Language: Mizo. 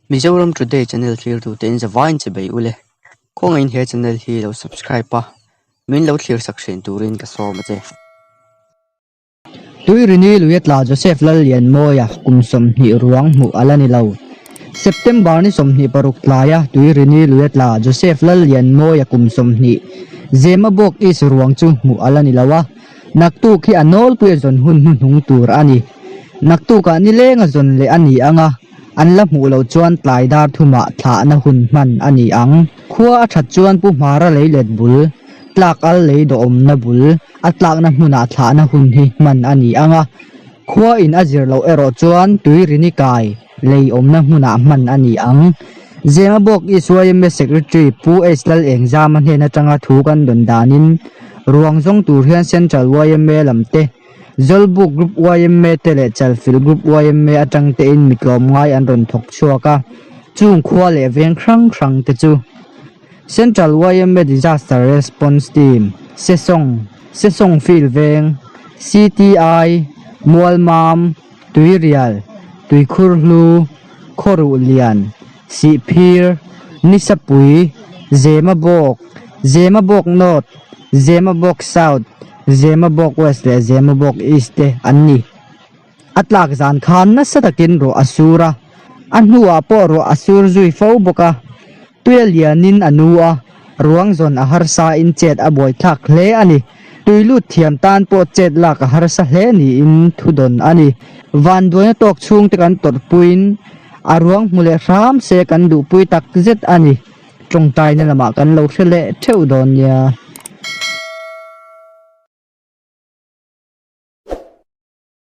Mizoram Today channel thlirtu te in zavaiin che bei ule. Khawngaihin he channel hi lo subscribe a, min lo thlir sak thin turin ka sawm a che. Tuirini Luia tla Joseph Lallianmawia kum 20 ruang hmuh a la ni lo. September ni 26 tlaia Tuirini Luia tla Joseph Lallianmawia kum 20 Zemabawk East ruang chu hmuh a la ni lo a, naktuk hi a nawlpuia zawn hun hnuhnung tur a ni. Naktukah nilenga zawn leh a ni ang a. An la hmuh loh chuan tlai dar thumah thlahna hun hman a ni ang. Khua a that chuan Pu Hmara lei let bul, tlak al lei dawhawmna bul, a tlakna hmunah thlahna hun hi hman a ni ang a. Khua in a zir loh erawh chuan tui rini kai lei awmna hmunah hman a ni ang. Zemabawk East yma Secretary Pu H Lal Engzama hnen atanga thu kan dawn danin ruang zawng tur hian Central yma lam te Zawlbuk Group yma te leh Chalfilh Group yma atang tein mi tlawmngai an rawn thawk chhuak a, chung khua leh veng hrang hrang te chu Central yma Disaster Response Team, Sesawng, Sesawng Field Veng, CTI, Mualmam, Tuirial, Tuikhurhlu, Khawruhlian, Sihphir, Nisapui, Zemabawk, Zemabawk North, Zemabawk South, Zemabawk West leh Zemabawk East te an ni. A tlak zan khan nasa takin ruah a sur a, a hnuah pawh ruah a sur zui fo bawk a. Tuia lianin a nu a, ruang zawn a harsa in chet a buaithlak hle a ni. Tui lut thiam tan pawh chet lak a harsa hle niin thu dawn a ni. Vanduaina tawk chhungte kan tawrhpuiin a ruang hmu leh hram se kan duhpui tak zet a ni. Tawngtaina lamah kan lo hre leh theuh dawn nia.